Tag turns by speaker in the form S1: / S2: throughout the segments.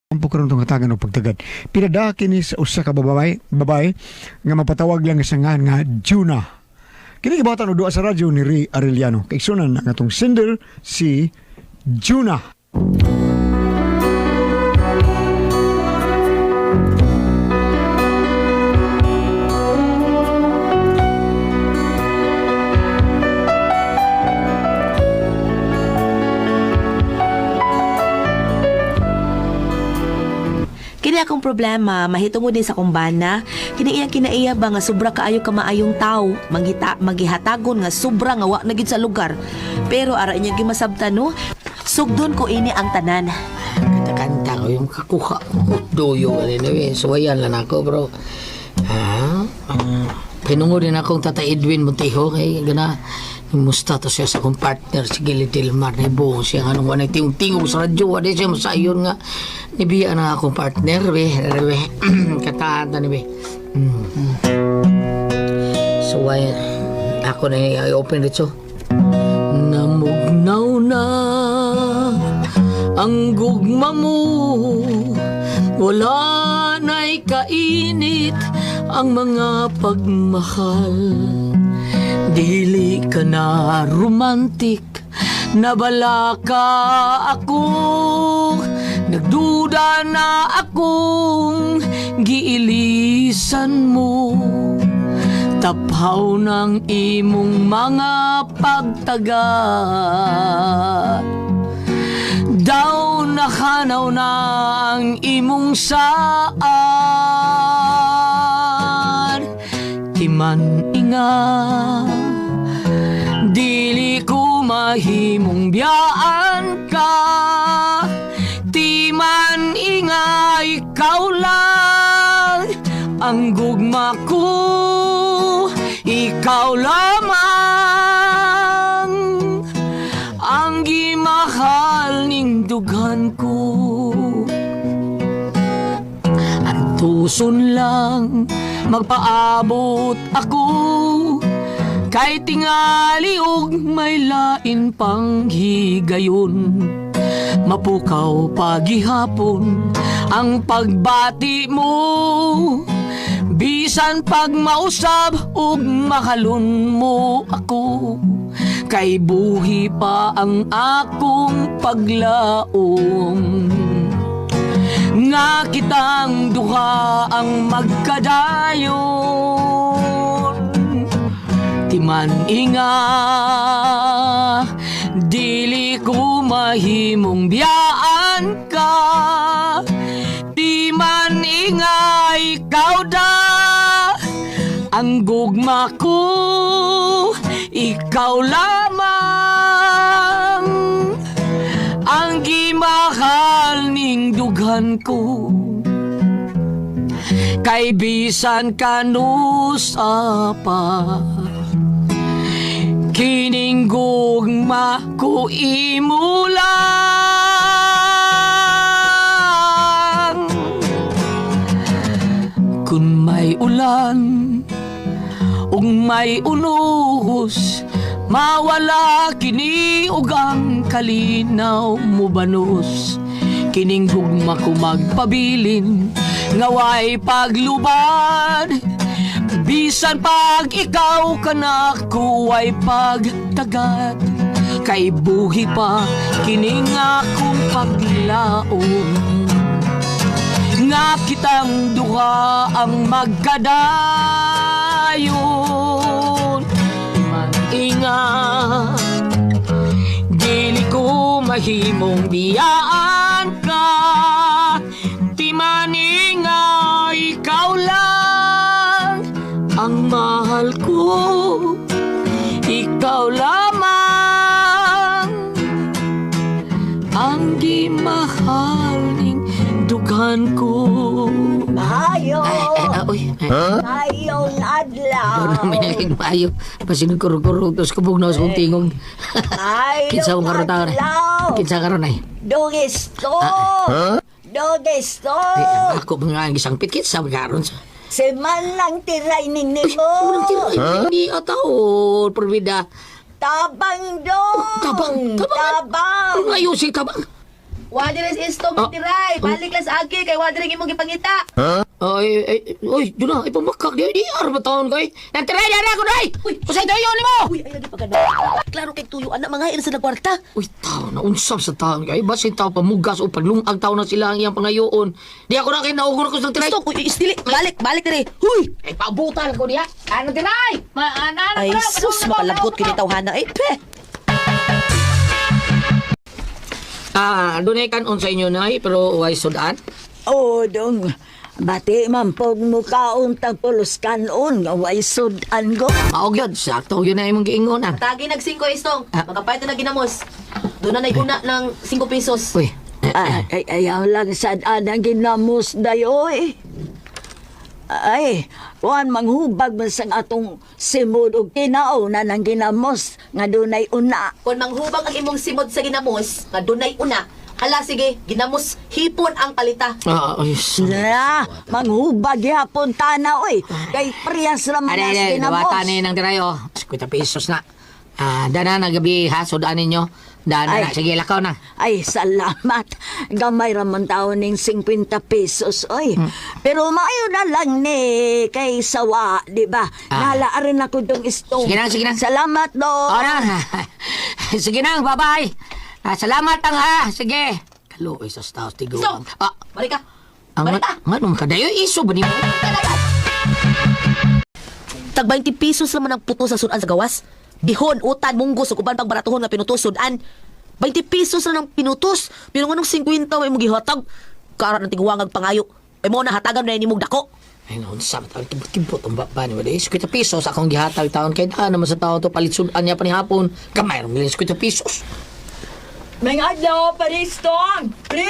S1: Kampo karon tong hatagan og pagtagad. Pinada kini sa usa ka babae nga mapatawag lang sa ngalan nga Juna. Kini gibatan og duha sa radyo ni Ray Arellano. Kaigsunan ang atong sender si Juna.
S2: Kini akong problema, mahitungod din sa kumbana. Kini iyang kinaiya ba nga sobra kaayo ka maayong tao, manghita maghihatagon nga sobra nga wa na gid sa lugar. Pero ara inyang gimasabtan no, sugdon ko ini ang tanan.
S3: Kanta-kanta ko yung kakuha ko. Doyo ka rin eh. Suwayan lang ako bro. Ha? Pinungo din akong Tata Edwin Montejo kay gana musta to siya sa akong partner si Gilly Delmar na ibuong siya nga nung wanay tingog sa radyo wala siya masayon nga nibiya na akong partner be be kataan ta ni be. So why ako na i-open dito. Namugnaw na ang gugma mo, wala na'y kainit ang mga pagmahal. Dili ka na romantic, nabala ka ako. Nagduda na akong giilisan mo. Taphaw ng imong mga pagtagat. Daw nakanaw na ang imong saan. Timan inga, dili ko mahimong biyaan ka. Timan inga, ikaw lang ang gugma ko. Ikaw lamang ang gimahal ning dughan ko. Antuson lang magpaabot ako, kay tingali og may lain pang higayon. Mapukaw pagihapon ang pagbati mo, bisan pag mausab ug mahalon mo ako, kay buhi pa ang akong paglaom nga kitang duha ang magkadayon. Timan inga, dili ko mahimong biyaan ka. Timan inga, ikaw da ang gugma ko. Ikaw lamang ang gimahal ning dughan ko. Kay bisan kanusa pa, kining gugma ko imo lang. Kun may ulan ug may unos, mawala kini ug ang kalinaw mo banos. Kining gugma ko magpabilin nga way paglubad, bisan pag ikaw kanako way pagtagad. Kay buhi pa kining akong paglaom nga kitang duha ang magkadayon. Man inga, dili ko mahimong biyaan ka. Timaninga, ikaw lang ang mahal ko. Ikaw lamang ang di mahal ning dughan ko.
S4: Maayo!
S3: Ay, ay, uy. Ay,
S4: Maayong adlaw!
S3: Ano namin naging maayo. Pasin kurog-kurog. Tapos kubog na sa kong tingog.
S4: Maayong
S3: Kinsa akong karon taon eh.
S4: adlaw!
S3: Kinsa karon ay.
S4: Dugisto! Dugisto!
S3: Ay, ako mga ang isang pit. Kinsa karon sa.
S4: Si man lang tiray ning nimo!
S3: Unang tiro. Hindi ataon. Parbida.
S4: Tabang dong!
S3: Tabang. Tabang.
S4: Tabang!
S3: Ano ayusin tabang?
S2: Wa diri si Istong
S3: Ah.
S2: tiray. Balik lang sa agi kay wa diri imong gipangita.
S3: Ay, ay, oy, doon na, ipamakak di, di, arba taon kay. Nagtiray na ako, day!
S2: Uy.
S3: Usay tayo ni mo!
S2: Uy, ay lagi pagano. Klaro kay tuyo anak mga sa nagkwarta.
S3: Uy, tao na, unsab sa taon kay. Basin tao pamugas o paglungag tao na sila ang iyang pangayoon. Di ako na kayo naugor ko sa tiray.
S2: Istong, uy, istili. Balik, balik diri. Huy!
S3: Ay, paubutan ko diya. Ano tiray? Maana
S2: Ay sus, makalagot kini tawhana ay pe.
S3: Ah, doon ay kanon sa inyo, nay, pero way sudan.
S4: Oh, dong. Bati man pog mukaon tag pulos kanon nga way sudan ko.
S3: Maog yun, sakto yun na imong giingon, ah.
S2: Tagi nag 5 Istong.
S3: Ah.
S2: Makapayto na ginamos. Doon na naiguna ng 5 pesos.
S3: Uy, eh,
S4: Ay, ay, ayaw lang sad anang ginamos dayoy. Ay, kuan manghubag man sang atong simod og kinao na nang ginamos nga dunay una.
S2: Kung manghubag ang imong simod sa ginamos, nga dunay una. Hala sige, ginamos hipon ang palita.
S3: ah, ay, sorry.
S4: Na, manghubag yapon tana oy. Kay priyas ra man
S3: Ay,
S4: as
S3: ay, ay,
S4: ginamos.
S3: dawatan ni ng tiray, oh. 50 pesos na. Ah, dana na gabi ha, sudan ninyo. Dana
S4: Ay.
S3: na, sige, lakaw na.
S4: Ay, salamat. Gamay ra man taon ning 50 pesos, oy. Pero maayo na lang ni kay sawa, di ba?
S3: Ah.
S4: Nala rin ako dong istong.
S3: Sige na, sige na.
S4: Salamat, dong.
S3: O na. Sige na, bye-bye. Ah, salamat ang ha. Sige. Kaluoy sa staff, tigo.
S2: Stop!
S3: Ah,
S2: Balik ka.
S3: ang
S2: Balik ka.
S3: nga nung kadayo iso ba ni mo?
S2: Tag 20 pesos naman ang puto sa sudan sa gawas. Bihon, utan, munggos, ug uban pang baratuhon nga pinutos sudan. 20 pesos na ng pinutos. Pero nganong 50 may imong gihatag. Kara ng tiguangag pangayo. Ay mo na hatagan na nimong dako.
S3: Ay, noon sa taon kibot ang baba ni Wala. 50 pesos akong gihatag taon kay daan naman sa taon to palit sudan niya pa ni hapon. Kamay rong 50 pesos.
S5: May adlaw, paristong! Pre!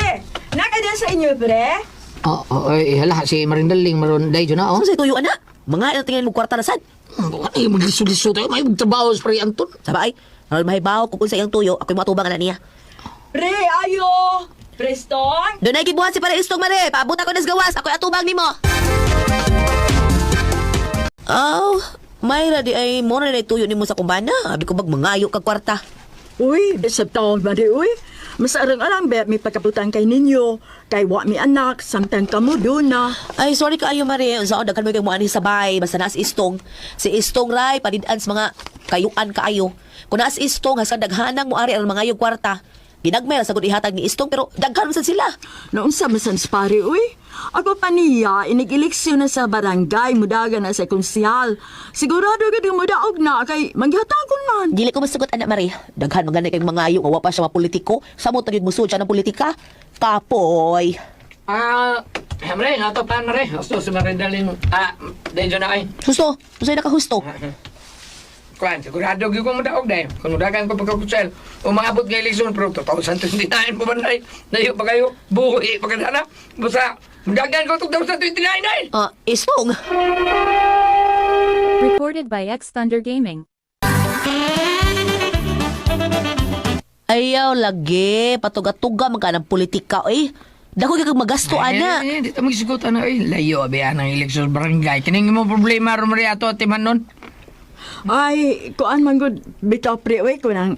S5: Naka din sa inyo, pre?
S3: Oh, oh, ay, hala si Marindaling maron day na oh.
S2: Ano sa tuyo ana? Mga ilang tingin mo kwarta na sad.
S3: Ay, magliso-liso tayo. May magtrabaho sa Pre Anton.
S2: Sabay, aron mahibaw kung unsa iyang tuyo, ako'y matubang ana niya.
S5: Pre, ayo! Prestong!
S2: Doon ay gibuhat si Pare Istong Mare. Paabot ako nas gawas. Ako'y atubang nimo. Oh, Mayra di ay mo na tuyo nimo sa kumbana. Abi ko bag mangayo kag kwarta.
S5: Uy, sa taon ba di, uy? Mas arang-arang be, may pagkabutan kay ninyo. Kay wa mi anak, samtang kamo doon na.
S2: Ay, sorry kaayo Mare. Unsa daghan mo kay mo ani sabay basta naa si Istong. Si Istong ray palid-an sa mga kayuan kaayo. Kung naa si Istong hasang daghanang mo ari ang mangayo kwarta. Ginagmay ra sagud ihatag ni Istong pero daghan man sad sila.
S5: Noong sa masan pare, uy. Ako pa niya, inig-eleksyon na sa barangay, mudaga na sa konsihal. Sigurado gud yung mudaog na, kay manghatagon man.
S2: Dili ko masagot anak Mare. Daghan man gani kay mangayo nga wa pa siya mapolitiko. Samot na gyud musud siya ng politika. Kapoy.
S3: Ah, Mare, nato pa mare. Gusto si Marindaling. Ah, day na ay.
S2: Husto, usay nakahusto.
S6: Kuan, sigurado gyud ko modaog dahil. Kung mudagan ko pagkakusel, umaabot nga eleksyon pero 2029 pa man day. Dayo pa kayo, buhi pa ka sana. Basta, mudagan ko 2029 dahil.
S2: Ah, Istong.
S7: Recorded by X Thunder Gaming.
S2: Ayaw lagi, patuga-tuga man ka ng politika eh. Dako kay kag magasto ana.
S6: Eh, di ta magsugot ano eh. Layo abi ang eleksyon barangay. Kining mo problema ron mare ato atiman nun.
S5: Ay, kuan man gud bitaw pre oy kunang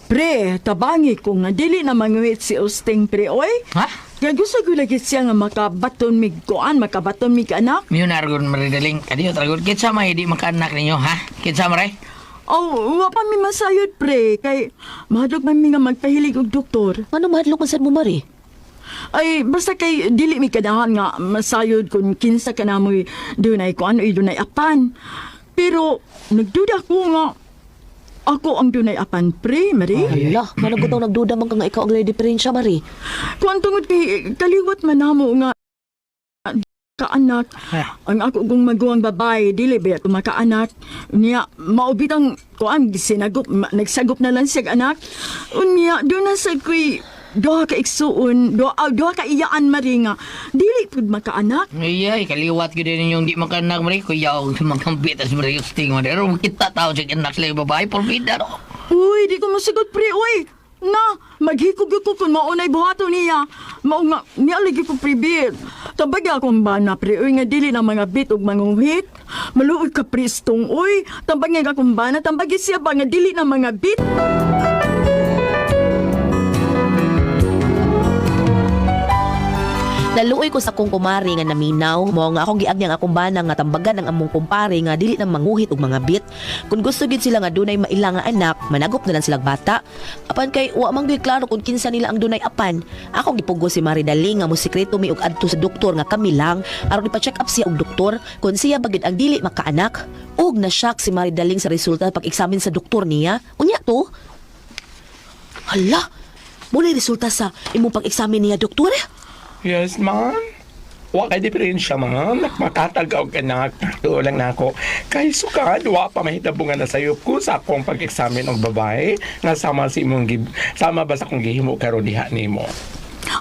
S5: pre tabangi ko nga dili na manguhit si Usting pre oy.
S6: Ha?
S5: Kaya gusto ko lagi siya nga makabaton mig kuan, makabaton mig anak.
S6: Miyo na ragon Maridaling. Kadiyo tragon. Kinsa may di makaanak ninyo ha? Kinsa mare?
S5: Oh, wa pa mi masayod pre kay mahadlok man mi nga magpahilig og doktor.
S2: Ano mahadlok man sad mo Mari?
S5: Ay basta kay dili mi kanahan nga masayod kung kinsa ka namoy dunay kuan oy dunay apan. Pero nagduda ko nga ako ang dunay apan pre, Mari.
S2: Hala, managot ang nagduda man ka nga ikaw ang lady diferensya Mari.
S5: Kuan tungod kay kaliwat man namo nga kaanak. Ang ako kong maguwang babae dili ba ko makaanak. Niya maubitang kuan sinagop nagsagop na lang siya anak. Unya do na sa kuy duha ka igsuon, duha, ah, duha ka iyaan mari nga dili pud makaanak.
S6: Ay, kaliwat ko din yung di makaanak mare. Kuya, og makambit as mare yung mare. Pero kita tao sa anak sila yung babae, porbida no.
S5: Uy, di ko masagot pre, uy. Na, maghikog ko kung maunay buhaton niya. Mao nga, niya lagi ko pribit. Tabag akong bana pre, uy, nga dili na mga bit og manguhit. Maluoy ka pristong, uy. Tambag nga akong bana, tambag siya ba nga dili na mga bit.
S2: Naluoy ko sa kong kumari nga naminaw, mao nga akong giagnyang akong bana nga tambagan ang among kumpare nga dili na manguhit og mga bit. Kung gusto gid sila nga dunay maila nga anak, managop na lang silang bata. Apan kay wa man gyud klaro kung kinsa nila ang dunay apan. Akong gipugo si Mari Daling nga mosekreto mi og adto sa doktor nga kami lang aron ipa-check up siya og doktor kung siya ba gyud ang dili makaanak. Og na-shock si Mari Daling sa resulta pag-examine sa doktor niya. Unya to. Hala, mo ni resulta sa imong pag-examine niya doktor?
S8: Yes, ma'am. Wa kay diferensya, ma'am. Makatag og anak. Tuo lang na ako. Kay sukad, wa pa mahitabo nga nasayop ko sa akong pag-examine og babae nga sama si imong gib sama ba sa akong gihimo karon diha nimo.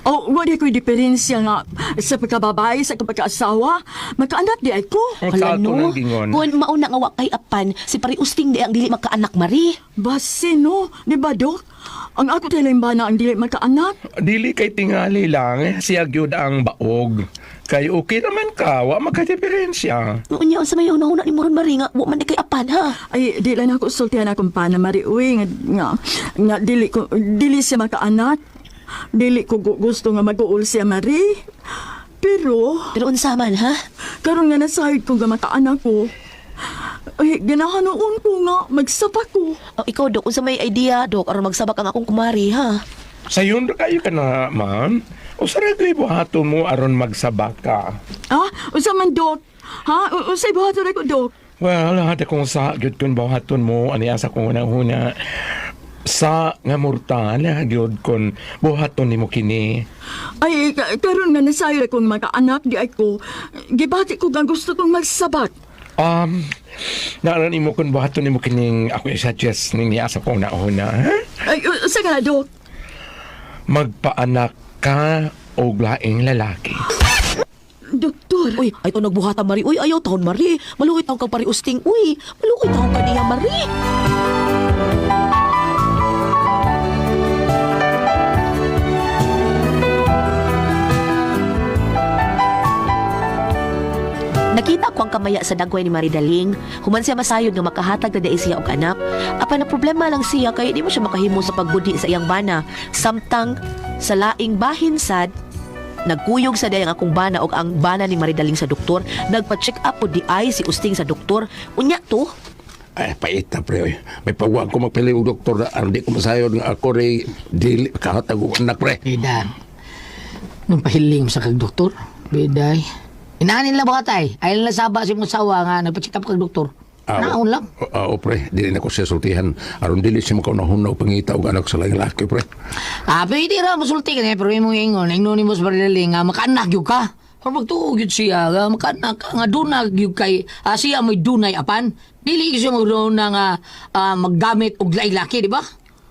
S5: Oh, wala ko'y diferensya nga sa pagkababae, sa pagkaasawa. Magkaanak di ay ko.
S8: Ang sa ato ng gingon.
S2: Kung mauna nga wa kay apan, si Pariusting di ang dili makaanak Mari.
S5: Base no, di ba, Dok? Ang ako tayo ba na ang dili magkaanak?
S8: Dili kay tingali lang siya gyud ang baog. Kay okay naman ka, wa magka-diferensya.
S2: Unya unsa may una-una ni Moron Mari nga wa man di kay apan ha.
S5: Ay, di lang ako sultihan akong pana, Mari. Uy, nga, nga, nga dili, ko, dili siya makaanak. Dili ko gusto nga mag-uul siya, Mari. Pero,
S2: Pero unsa man ha?
S5: karon nga nasahid ko nga makaanak ko. Ay, ganahan noon ko nga, magsapa ko.
S2: Oh, ikaw dok, unsa may idea dok aron magsabak ang akong kumari ha?
S8: Sayon ra kayo ka na, ma'am. Usa ra gyud buhaton mo aron magsabak ka.
S5: Ah, unsa man, Dok? Ha? Unsay buhaton ako, Dok?
S8: Well, lahat akong sa gyud kun buhaton mo ani sa kong una-una sa nga mortal gyud kun buhaton nimo kini.
S5: Ay, karon nga nasayod akong makaanak di ay ko. Gibati ko nga gusto kong magsabak.
S8: Naaran nimo kun buhaton nimo kining ako i-suggest ning niya sa kong una-una. Ha?
S5: Ay, usa ka na, Dok?
S8: Magpaanak ka og laing lalaki.
S5: Doktor.
S2: Uy, ay to nagbuhata Mari. Uy, ayaw taon Mari. Maluoy taon kang Pariusting. Uy, maluoy taon ka niya Mari. Nakita ko ang kamaya sa dagway ni Maridaling. Human siya masayod nga makahatag na dai siya og anak. Apan na problema lang siya kay di mo siya makahimo sa pagbudi sa iyang bana. Samtang sa laing bahin sad, nagkuyog sa dayang akong bana og ang bana ni Maridaling sa doktor. Nagpa-check up po di ay si Usting sa doktor. Unya to,
S9: Ay, pait na pre. Oy. May pagwag ko magpili og doktor na aron di ko masayod nga ako ray dili kahatag og anak pre.
S3: Bida. Nung pahiling mo sa kag doktor, biday. Inaanin lang ba tay? Ay lang saba si mong sawa nga nagpa-check up kag doktor. Naon lang.
S9: Oo, pre. Dili na ko siya sultihan. Aron dili siya makaunahon og pangita og anak sa laing laki pre.
S3: Ah, pwede ra mosulti ka niya, pero imong ingon, ingnon nimo sa Maridaling nga makaanak gyud ka. Pero magtuo gyud siya nga makaanak ka nga dunag gyud kay siya mo'y dunay apan. Dili gyud siya magduna nga maggamit og laing laki, di ba?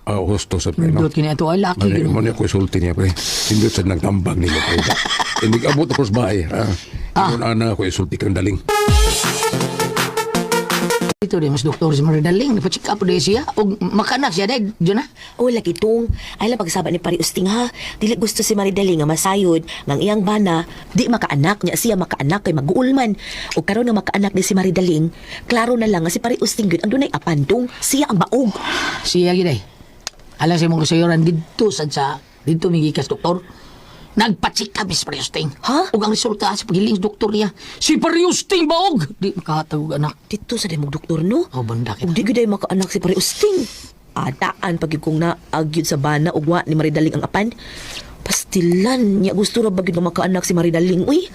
S9: Oo, husto sa pre. No?
S3: Nindot kini ato ay laki
S9: Ano,
S3: gyud.
S9: mo niya ko sulti niya pre. Nindot sa nagtambag niya pre. Hindi ka abot ako sa bahay. Ah. Ingon ana ako isulti kang daling.
S3: Dito din mas doktor si Maridaling, nagpa-check up din siya og makaanak siya dai, dyan na.
S2: O lagi tong, ay lang pagsaba ni Pariusting ha. Dili gusto si Maridaling nga masayod ngang iyang bana di makaanak niya siya makaanak kay maguulman. O karon nga makaanak ni si Maridaling, klaro na lang nga si Pariusting gyud ang dunay apandong, siya ang baog.
S3: Siya gid ay. Alam sa imong kasayuran didto sad sa didto migikas doktor. Nagpa-check up si Pariusting.
S2: Ha?
S3: Ug ang resulta sa paghiling sa doktor niya, si Pariusting baog. Di makahatag og anak.
S2: Dito sa demog doktor no.
S3: Oh, banda
S2: Ug
S3: kita.
S2: di gyud ay makaanak si Pariusting. Adaan pag kong naag gyud sa bana ug wa ni Maridaling ang apan. Pastilan niya gusto ra ba gyud nga makaanak si Maridaling uy.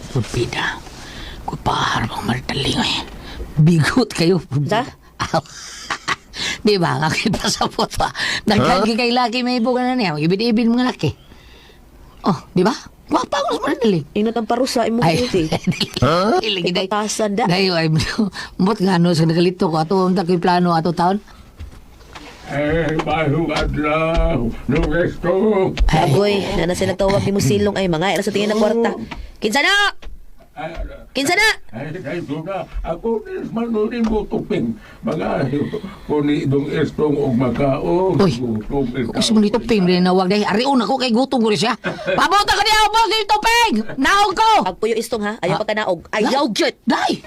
S3: Pulpida. Kupahar bang Maridaling ay. Bigot kayo.
S2: Sa?
S3: Aw. Di ba? Aking pasapot pa. Nagkagi kay laki may ibugan na niya. Mag-ibid-ibid mga laki. Oh, di ba? Gwapa ko sa Maridaling.
S2: Ingat ang parusa imong
S3: Ay,
S2: beauty.
S3: dili gid ay.
S2: Ipatasan da.
S3: Dayo ay mot nga ano sa nagalito ko ato unta ko'y plano ato taon.
S9: Eh, bahong adlaw. No resto.
S2: Agoy, na na siya nagtawag ni Musilong ay mga sa tingin ng kwarta. Kinsa na? Kinsa na?
S9: Ay, kay Duna, ako is manunin mo tuping. Mga kuni dong estong og makaon.
S3: Uy,
S9: Gutom
S3: gusto mo ni Tuping rin nawag dahil arion ako kay gutom ko rin siya. Pabuta ka niya boss ni Tuping! Naog ko!
S2: Agpuyo istong ha, ayaw pagkanaog. Ayaw gyud.
S3: Day!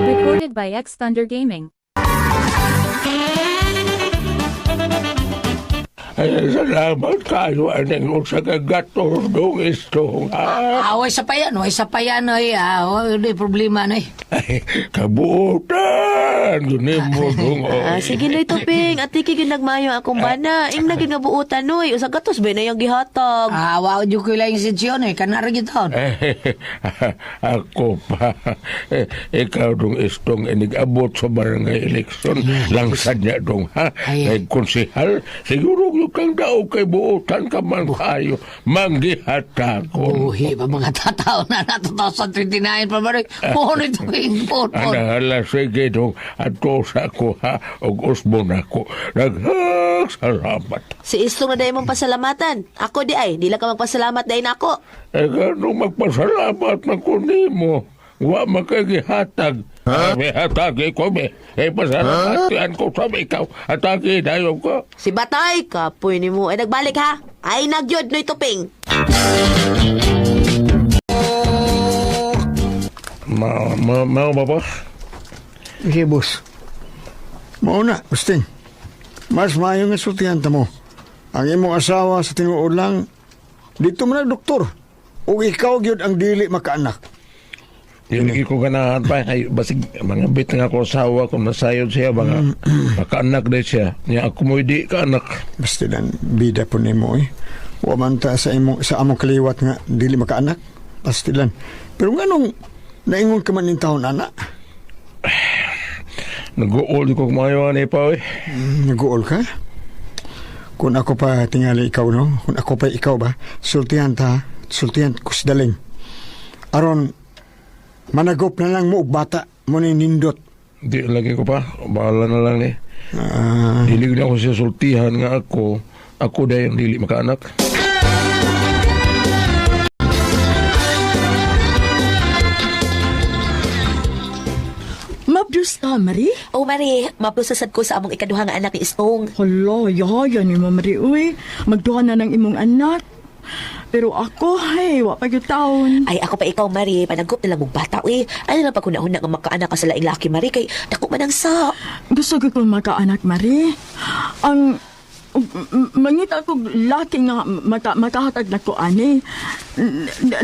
S7: Recorded by X Thunder Gaming.
S9: Ay, salamat kayo aning usa ka gatos dong istong ha.
S3: Ah, way sa payan, way sa payan, oy. Ah, way problema, noy.
S9: Ay, kabuutan yun mo dong.
S2: Ah, sige Noy Tuping, at tiki gyud nagmayo akong bana. Ing na gyud nga buutan Noy, usa gatos ba na yang gihatag.
S3: Ah, wa jud ko lang sensyon, eh. Kanara gyud taon.
S9: Eh, ako pa. Eh, ikaw dong istong inigabot sa barangay election. Langsad niya dong ha.
S3: Ay.
S9: Kay konsihal, siguro yung kang daw kay buutan ka man kayo. Manggihatakon.
S3: Buhi pa mga tatao na na 2029 pa ba rin? Pohon ito, pohon, pohon.
S9: Anahala, sige dong. Ato sa ko ha. Og usbon ako. Daghang salamat.
S2: Si Istong na dahil mong pasalamatan. Ako di ay, di lang ka magpasalamat dahil nako.
S9: Eh, ganun magpasalamat man ko nimo. Wa makagihatag. Ha? May hatagi ko, may. Eh, pasalamatian ko sa ikaw. Hatagi dayon ko.
S2: Si Batay, kapoy ni mo. Ay nagbalik ha. Ay nagyod Noy Tuping.
S9: Ma, ma, ma, ba ba?
S1: Sige, boss. Mao na, Usting. Mas maayo nga sultihan ta mo. Ang imong asawa sa tinuod lang, dito man na doktor. O ikaw gyud ang dili makaanak.
S9: Dili ko ganahan pa. Ay, basig, mga bit nga ako asawa kung nasayod siya, mga makaanak na siya. Niya ako mo di ka anak.
S1: Basta lang, bida po nimo eh. Wa man ta sa imo sa among kaliwat nga dili makaanak. Basta lang. Pero nganong naingon ka man ning taon ana?
S9: Nag-uol ko kumayo ani pa eh.
S1: Nag-uol ka? Kung ako pa tingali ikaw no, kung ako pa ikaw ba, sultihan ta, sultihan kusdaling. Aron managop na lang mo og bata mo ni nindot.
S9: Di lagi ko pa. Bahala na lang ni.
S1: Ah,
S9: Dili na ako siya sultihan nga ako. Ako dahil ang dili makaanak.
S5: Mabdus ka, Marie?
S2: Oh Mari, maplusasad ko sa among ikaduha nga anak ni Istong.
S5: Hala, yaya ni mo, Marie, uy. Magduha na ng imong anak. Pero ako, hey, wa pa gyud taon.
S2: Ay, ako pa ikaw, Mari. Panagop na lang mong bata, uy. Ano lang pag-una-una nga makaanak ka sa laing laki, Mari. Kay dako man ang sa.
S5: Gusto ko kong makaanak, Marie. Ang mangita ko laki nga makahatag na ko ani.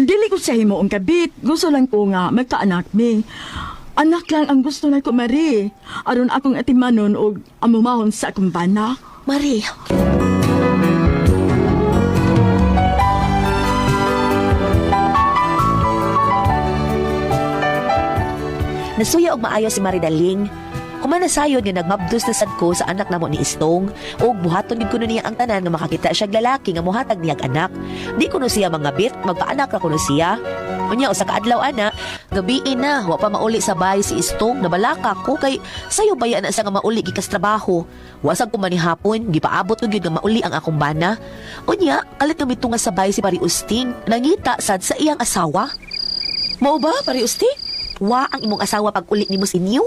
S5: Dili ko sa imo ang kabit. Gusto lang ko nga magkaanak mi. Anak lang ang gusto na ko, Marie. Aron akong atimanon og amumahon sa akong bana.
S2: Mari. Nasuya og maayo si Maridaling. Human nasayod nga nagmabdos na sad ko sa anak namo ni Istong ug buhaton gid kuno niya ang tanan nga makakita siya og lalaki nga mohatag niyag anak. Di kuno siya mangabit, magpaanak ra kuno siya. Unya usa ka adlaw ana, gabii na wa pa mauli sa bahay si Istong, nabalaka ko kay sayo baya na siya nga mauli gikas trabaho. Wasag ko man ni hapon, gipaabot ko gyud nga mauli ang akong bana. Unya, kalit nga mitunga sa bahay si Pari Usting, nangita sad sa iyang asawa. Mao ba, Pari Usting? Wa ang imong asawa pag uli nimo sa inyo?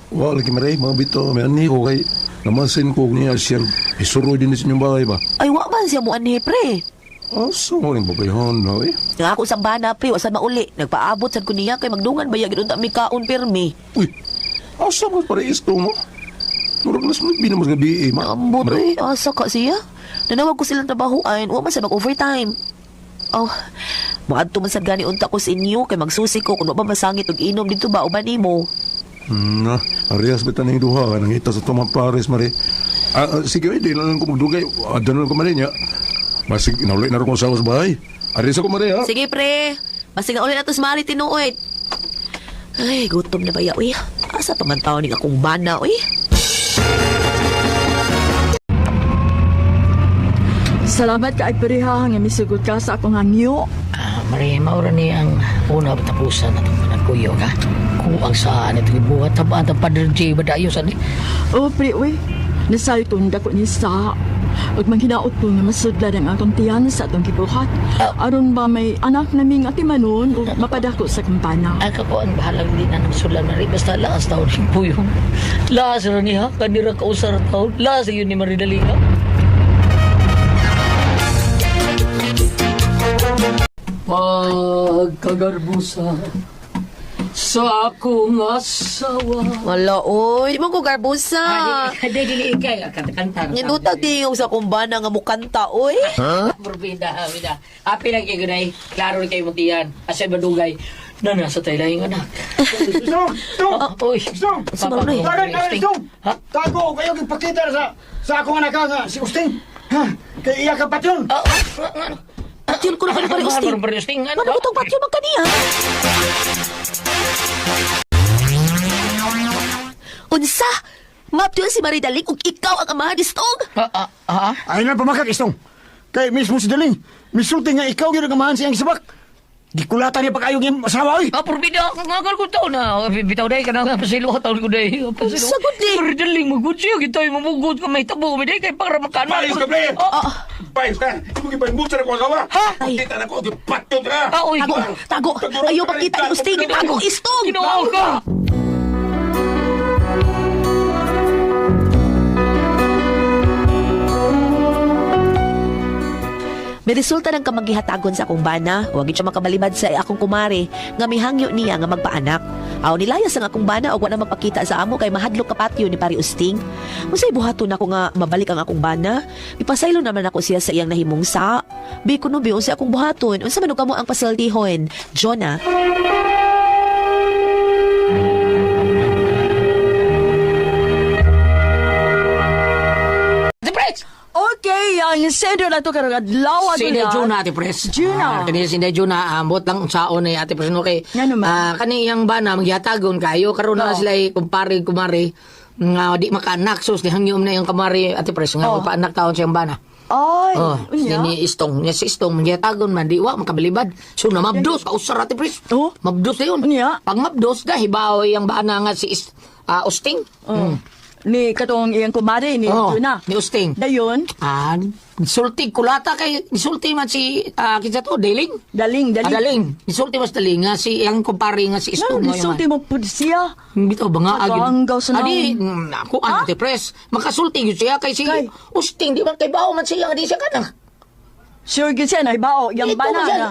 S10: Wa lagi maray, mga bito, may ani ko kay namasin ko niya siya isuroy din sa inyong bahay ba.
S2: Ay, wa man siya mo anhi, pre.
S10: Asa mo rin babayhan no eh.
S2: Nga ako sa bana, pre, wa sad mauli. Nagpaabot sad ko niya kay magdungan ba gyud unta mi kaon pirmi.
S10: Uy, asa mo para isto mo? Murag nas mo binamas gabi eh. Ma
S2: Ambot
S10: Maray.
S2: eh, asa ka siya. Nanawag ko silang trabahoan, wa man sad mag-overtime. Oh, moadto man sad gani unta ko sa inyo kay magsusi ko kung wa ba masangit og inom dito ba uban nimo.
S10: Na, arias ba taning duha ka nangita sa Toman Pares, Mari. Ah, ah, sige, di na lang ko magdugay. Ada na lang ko Mari niya. Masig, naulay na rin ko sa bahay. Arias ako, Mari, ha?
S2: Sige pre, basig na ulit nato sa Mari tinuod. Ay, gutom na ba ya, uy? Asa pa man taon ning akong bana, uy?
S5: Salamat kay pareha nga misugot ka sa akong hangyo.
S3: Ah, Marie, maura ni ang una tapusan na itong panagkuyo, ha? Kuang saan ito gibuhat, tabaan ang Padre J. Badayo saan eh.
S5: Oh, pre, uy. Nasayo kong dako ni sa. Ug manghinaot ko nga masudlan ang akong tiyan sa atong gibuhat. Aron ba may anak naming atimanon ug mapadako sa kampana.
S3: Ang kakuan, bahalang di na nagsulan, Marie. Basta laas taon ni Puyong. Laas ra niya, kanira kausar taon. Laas yun ni Marie Dalinga. Pagkagarbusa Sa akong asawa.
S2: Wala, oy. Di mo ko garbusa.
S3: Ah, di, di, di, ikay. Kanta-kanta.
S2: Ninutag di yung sa kumbana nga mukanta, oy.
S3: Bida, bida. Api lang kayo gunay. Klaro rin kayo mutiyan. Asa badugay. Na nasa tayo lahing anak.
S1: Stong! Stong!
S3: Ah, oy.
S1: Stong!
S3: Papa,
S2: Oy.
S1: Tagal, tagal, Stong!
S3: Ha?
S1: Tago kayo gipakita sa akong anak nga si Usting. Ha? Kay iya ka patyon.
S3: Ah,
S2: Patyon ko na kayo pare Usting.
S3: Pare Usting. Ano?
S2: Ano ko tong patyon man kaniya? Unsa? Maptyon si Maridaling ug ikaw ang amahan ni Stong.
S3: Ah, ah, ah.
S1: Ay na pamakak, Istong. Kay mismo si Daling, misulti nga ikaw gyud ang amahan siyang sabak. Gikulatan niya pag-ayog iyang asawa, oy.
S3: Ah, purbida ako nga ko to na. Bitaw day ka na pasilo ka taon ko day. Pasilo.
S2: Sagot ni.
S3: Pero magud siya kita yung mamugod ka may tabo mi day kay para makana.
S9: Payos ka, player!
S2: Ah,
S9: Payos ka! Imo gipahimutsa na ko asawa!
S3: Ha?
S2: Ay.
S9: Kita na ko, gipatyon ka!
S3: Ah, oy.
S2: Tago, tago. Ayaw makita ni Usting. Tago, Istong.
S3: Ginoo ka.
S2: May resulta ng kamagihatagon sa akong bana, wag siya makabalibad sa akong kumare, nga mihangyo niya nga magpaanak. Aw nilayas ang akong bana og wa na magpakita sa amo kay mahadlok ka patio ni Pari Usting. Unsay buhaton nako nga mabalik ang akong bana? Ipasaylo naman ako siya sa iyang nahimong sa. Bi kuno bi unsa akong buhaton? Unsa man og kamo ang pasaltihon? Jonah.
S3: Ate Pres!
S5: Okay, ang sender na to karong adlaw
S3: Si Inday Juna, Ate Pres.
S5: Juna.
S3: Ah, kani si Inday Juna, ambot lang unsaon ni Ate Pres no kay.
S5: Ngano man?
S3: Ah, kani iyang bana magyatagon kayo karon na
S5: Oo.
S3: sila kumpare kumare nga di makaanak sus dihangyom na yung kamari Ate Pres nga
S5: Oo.
S3: magpaanak taon siyang bana.
S5: Ay,
S3: Oh,
S5: unya.
S3: ni Istong, niya si Istong magyatagon man di wa makabalibad. So na mabdos kausar Ate Pres.
S5: Oh.
S3: Mabdos na yun.
S5: Unya.
S3: Pag mabdos gahibaw iyang bana nga si Usting.
S5: Oh. Ni katong iyang kumare ni
S3: Oh,
S5: Juna.
S3: ni Usting.
S5: Dayon,
S3: Ah, sulti kulata kay sulti man si kinsa to, Deling.
S5: daling, daling.
S3: Ah, daling. Nisulti mas daling nga si iyang kumpare nga si Istong.
S5: No, nisulti mo pud siya.
S3: Bitaw ba nga agin?
S5: Naganggaw sa
S3: Adi,
S5: naong.
S3: ako ano te pres. Makasulti gyud siya kay si
S5: Kay.
S3: Usting di man kay bao man siya nga di siya kanak.
S5: Sure gyud siya nahibao yang
S3: Ito
S5: bana
S3: man siya.
S5: na.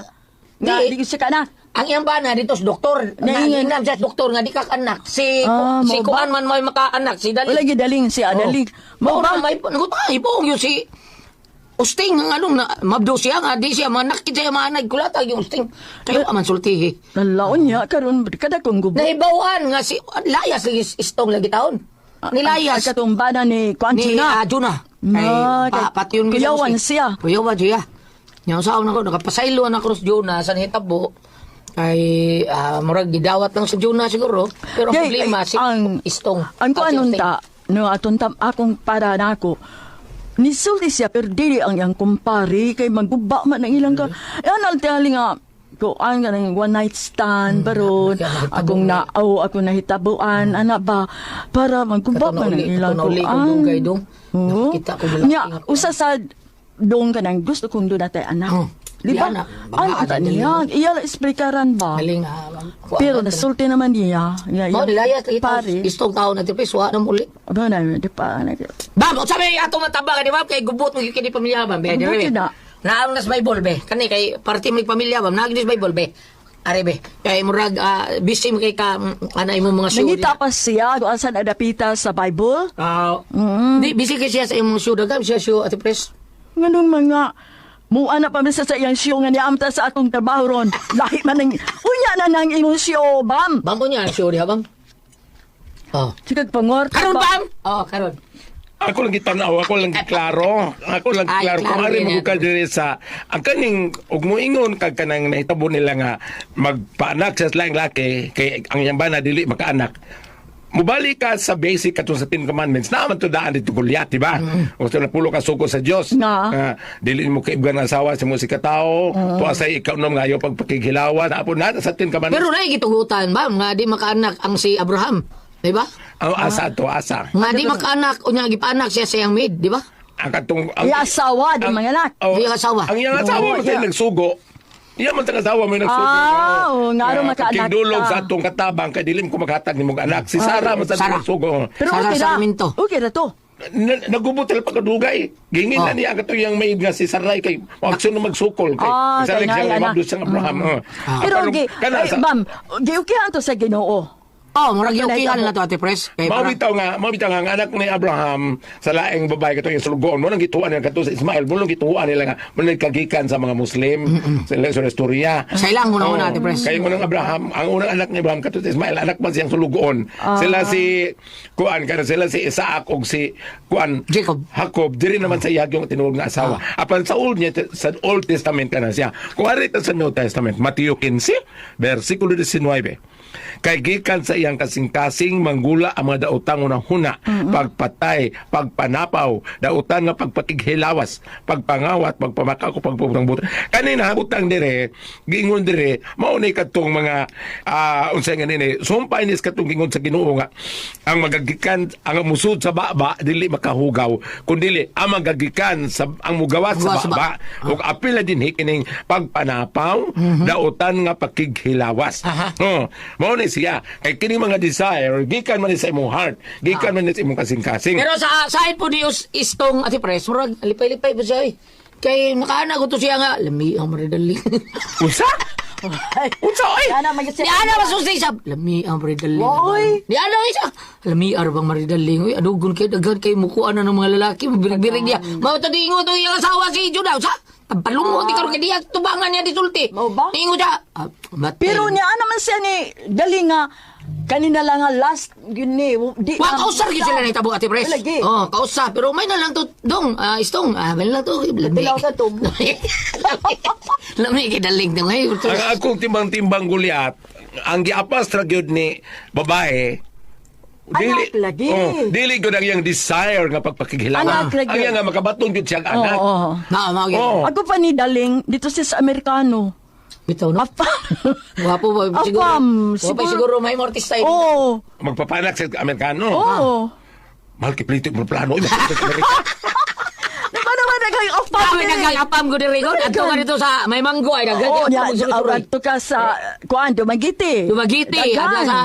S5: Nga
S3: Di.
S5: di gyud siya kanak.
S3: Ang iyang bana dito sa doktor.
S5: Naingan.
S3: Naingan siya sa doktor nga di ka anak. Si
S5: Ah,
S3: si
S5: mao ba?
S3: kuan man may makaanak si Daling.
S5: Wala gyud daling siya,
S3: Oh.
S5: daling.
S3: Mao
S5: Mao ba?
S3: ba may naguta ibuong yun si Usting ang anong na mabdo siya nga di siya manak siya manag kulata yung Usting. Kayo man sultihi.
S5: Nalaon niya karon kada kong gubo.
S3: Nahibawan nga si layas lagi istong lagi taon. Nilayas
S5: Ang katong bana ni Kuan
S3: ni
S5: Juna.
S3: Juna.
S5: Ah, kay
S3: patyon gyud
S5: kuyawan
S3: si-
S5: siya.
S3: Kuyawan siya. Nya sa na ko nakapasaylo na krus Juna sa nahitabo. Kay murag gidawat lang sa Juna siguro. Pero ang
S5: Kay,
S3: problema
S5: ay,
S3: si
S5: ang-
S3: istong.
S5: Ang
S3: Ah, si
S5: kuan
S3: Usting.
S5: unta, no atong tam akong para nako. Nisulti siya pero dili ang iyang kumpare kay magguba man ang ilang ka. Yan ang tingali nga kuan ka ng one night stand baron
S3: kaya nahitabo
S5: akong
S3: eh.
S5: na oh, ako nahitabuan ana ba para magguba
S3: Kato
S5: man ang
S3: nauli-
S5: ilang
S3: kato nauli kong
S5: kuan.
S3: dugay dong.
S5: Oo.
S3: Nakita ko dulak
S5: Nya,
S3: ingat.
S5: usa sa dong ka nang gusto kong doon natay anak.
S3: Oh,
S5: Di ba?
S3: di anak.
S5: Ano
S3: Baka
S5: ta
S3: dali
S5: niya? Iya lang explikaran ba?
S3: Galing kuan
S5: Pero
S3: na-
S5: nasulti naman niya. Nga,
S3: Mao
S5: iyang
S3: nilayas lagi taon.
S5: pare.
S3: Istong taon na tipis wa na muli.
S5: Aba na, di pa.
S3: Bam, sabi ato mataba ka di ba kay gubot mo gyud kini pamilya bam. Be,
S5: Gubot
S3: be.
S5: yun na.
S3: Naang nas Bible be. Kani kay parte mo pamilya bam, naag nas Bible be. Are be. Kay murag busy mo kay ka ana imong mga syud.
S5: Nangita pa siya kung asan adapita sa Bible.
S3: Ah, di busy kay siya sa imong syud agam siya syud ate pres.
S5: Nganong mga Mua na pa sa iyang siyo nga niamta sa akong trabaho ron. Lahi man ang... Unya na nang imong siyo, bam!
S3: Bam po niya syud diha bam. Oh.
S5: Sige, pangor.
S3: Karon bam. Oh, karon.
S8: Ako lang gitanaw, ako lang giklaro. Ako lang
S3: Ay,
S8: giklaro. Kung
S3: klaro
S8: ari
S3: din
S8: mo
S3: yan.
S8: ka diri sa ang kaning ug moingon kag kanang nahitabo nila nga magpaanak sa laing laki kay ang iyang bana dili makaanak. Mubalik ka sa basic katong sa Ten Commandments. Naa man to daan dito Goliath, di ba? Gusto na pulo ka suko sa Dios.
S5: Nga.
S8: Dili mo kaibgan ang asawa sa mo si katao. Tuasay ikaw nom ngayo pagpakighilawan. Apo na sa Ten Commandments.
S3: Pero na gitugutan bam nga di makaanak ang si Abraham, di ba?
S8: Ang asa to asa.
S3: Nga di makaanak unya gipaanak siya sa iyang maid, di ba?
S8: Ang katong ang,
S5: Iya asawa, di mga anak.
S8: Oh,
S3: Iyang asawa.
S8: Ang iyang asawa
S5: Oo,
S8: mo
S5: iya.
S8: nagsugo. Iya man tang asawa mo nagsugo.
S5: Ah, oo, nga araw makaanak
S8: Kindulog
S5: ka.
S8: sa atong katabang kay dilim ko maghatag nimong anak. Si Sarah man sa
S3: Sarah.
S8: nagsugo.
S5: Pero
S3: Sara
S5: okay na.
S3: Sarmiento.
S5: Okay na to.
S8: Nagubot sila pagkadugay. Gingin na
S3: Oh.
S8: niya ang katong maid nga si Sarai kay aksyon na magsukol kay.
S5: Ah,
S8: Salig
S5: kay
S8: siya
S5: naya na.
S8: mabdos siyang Abraham. Oh.
S5: Pero
S8: Apan,
S5: gi,
S8: kana
S5: ay,
S8: sa-
S5: ma'am, giukihan to sa Ginoo.
S3: Oh, murag yukihan na to Ate Pres. Kay
S8: Mao
S3: parang-
S8: bitaw nga ang anak ni Abraham sa laing babae katong iyang sulugoon mo nang gituan nila kadto sa Ismael mo nang gituan nila nga mo nang kagikan sa mga Muslim sa sa istorya.
S3: Sa ilang una-una, Ate Pres.
S8: Kay unang Abraham, ang unang anak ni Abraham kadto sa Ismael, anak man siyang sulugoon. Sila si kuan kana sila si Isaac og si kuan
S3: Jacob.
S8: Jacob diri naman sa iyang yung tinuod nga asawa. Apan sa Old niya sa Old Testament kana siya. Kung ari ta sa New Testament, Mateo 15 versikulo 19. Kay gikan sa iyang kasing-kasing manggula ang mga daotang unang-huna, pagpatay, pagpanapaw, dautan nga pagpakighilawas, pagpangawat, pagpamakako, pagpuputang-butang. Kanina butang dire, giingon dire, mao ni kadtong mga unsay nga nini, sumpay nis katong giingon sa Ginoo nga ang magagikan ang musud sa baba dili makahugaw, kundi ang magagikan sa ang mugawas sa
S3: Mugawas sa
S8: baba ug apil na dinhi kining pagpanapaw, dautan nga pakighilawas.
S3: Aha.
S8: Oh, mao ni siya. Kay kini mga desire gikan man ni sa imong heart, gikan man ni sa imong kasing-kasing.
S3: Pero sa side po ni Us istong Ate Pres, murag lipay-lipay po siya eh. Kay nakaana ko to siya nga lami ang maridaling.
S8: Unsa? Unsa oy?
S5: Ana man
S3: Ni ana masusi siya. Lami ang maridaling.
S5: Oy!
S3: Ni ana siya. Lami arbang maridaling. Uy, adugon kay daghan kay mukuan na ng mga lalaki, birig-birig niya. Mao to diingo to iyang asawa si Judah sa Palungo di karon kay diya tubangan niya disulti.
S5: Mao ba?
S3: Niingo siya. Ah, matay.
S5: Pero niya naman siya ni dali nga kanina lang nga last yun ni di
S3: Wa
S5: na-
S3: kausar gyud sila nahitabo Ate Pres.
S5: Lagi.
S3: Oh, kausa pero may na lang to dong, istong, may na lang to. Lami.
S5: Tilaw ka to.
S3: Lami kay daling dong ay.
S8: Ang akong timbang-timbang gulyat, ang giapas ra gyud ni babae,
S5: Anak lagi.
S8: Oh, dili gyud ang iyang desire nga pagpakighilawas.
S5: Anak lagi.
S8: Ang iyang nga makabaton gyud siyang anak.
S5: Oo. oo.
S3: Na, mao gyud.
S8: Oh.
S5: Ako pa ni Daling dito siya sa Amerikano.
S3: Bitaw no.
S5: Apa.
S3: Wapo ba siguro.
S5: Apam,
S3: Wapo
S5: siguro-
S3: siguro may mortis tayo.
S5: Oo.
S8: Magpapanak sa Amerikano.
S5: Oo.
S8: Mahal kay Plito yung plano. Uy, magpapanak sa Amerika.
S5: Di ba naman nagkang apam
S3: Kami
S5: diri?
S3: nagkakapam ko diri ko. Adto ka dito sa may manggo ay daghan.
S5: Oo,
S3: kay
S5: niya,
S3: apam suroy-suroy.
S5: adto ka sa kuan Dumaguete.
S3: Dumagiti,
S5: Daghan.
S3: adto sa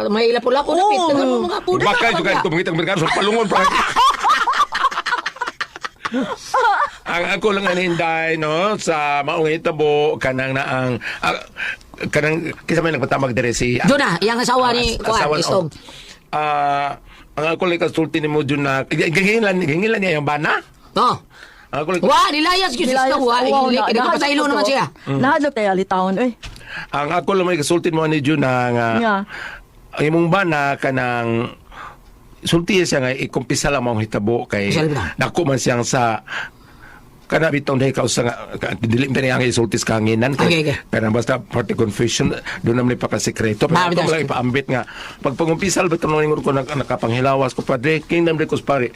S3: may lapu-lapu na
S5: Oo.
S3: pit. Daghan mo mga puda.
S8: Baka juga ito mangitang Amerikano sa palungon pa. Ang ako lang aninday no sa maong hitabo kanang naang kanang kinsa may nagpatamag dire si
S3: Doon na, iyang asawa ni kuan
S8: asawa-
S3: istong.
S8: oh. Ang ako lang kasulti nimo dun na gingilan niya yung bana.
S3: Oh.
S8: Ang ako lang
S3: Wa nilayas gyud si
S5: Nilayas.
S3: istong wa.
S5: Wow,
S3: Kay nagpasaylo
S5: nahadlok
S3: naman
S5: to.
S3: siya.
S5: Nahadlok tayo alitawon oy.
S8: ang ako lang may kasulti mo ni Jun na nga
S5: Nga.
S8: ang imong bana kanang sulti siya nga ikumpisa lang mong hitabo kay
S3: Kumpisal ba?
S8: dako man siyang sa kana bitong dahil kausa nga dili man niya ang isulti sa kanginan kay
S3: Okay, okay.
S8: kanang basta party confession doon naman ipakasekreto pero
S3: Ah,
S8: ito
S3: bitaw.
S8: lang ipaambit nga pag pangumpisal bitong ningon ko nakapanghilawas ko padre kingdom de pare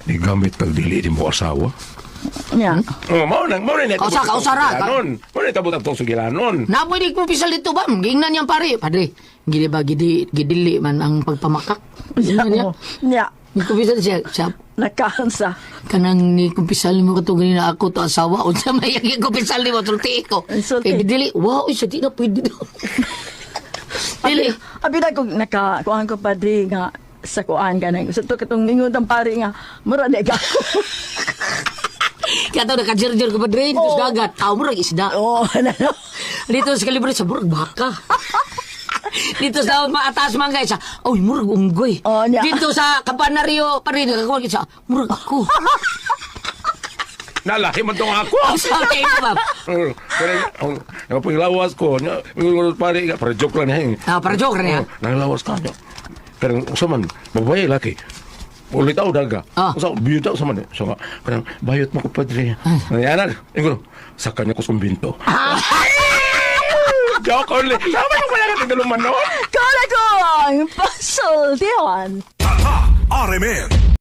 S8: di gamit kag dili di mo asawa.
S5: Nya.
S8: Oh, mao na
S3: Kausa, kausa ra.
S8: Sugilanon. Mao na tabot atong sugilanon.
S3: Na pwede ko pisal dito bam. Gingnan niyang pare. Padre, gili ba gidi gidili man ang pagpamakak. Gingnan niya.
S5: Oo. Nya.
S3: Nagkumpisal siya. Siya
S5: Nakaansa.
S3: kanang ni kumpisal mo katong ganina ako to asawa unsa may ang kumpisal nimo sulti ko.
S5: Sulti.
S3: Kay gidili, wow, isa di na pwede do. Dili.
S5: Abi na kung naka kuan ko padre nga sa kuan kanang sa to katong ingon ang pare nga mura na ka.
S3: Kaya to nakajirjir ko padre dito sa dagat. Aw murag isda.
S5: Oo, ano.
S3: Dito sa kalibre sa murag baka. Dito sa maataas man guys, sa oy murag unggoy.
S5: Oh, nya.
S3: Dito sa Campanario pa rin nakakuha sa murag ako.
S8: Nalahi man tong ako.
S3: Ang sa kay ma'am.
S8: Pero ang nagpanglawas ko, nya, ingon ko, pare, nga, para joke lang niya. Eh.
S3: Ah, para joke ra niya.
S8: Oh, nanglawas ka niya. Pero unsa man, babae laki. Ulit ako daga.
S3: Ah.
S8: Unsa biyuta unsa man. Eh. So nga, kanang bayot mo ko padre. Ayan, ingon, sa kanya ko kumbinto. Joke only. Sama yung wala ka tiguluman, no?
S5: Kala ko ang pasultihan.
S10: Tatak RMN.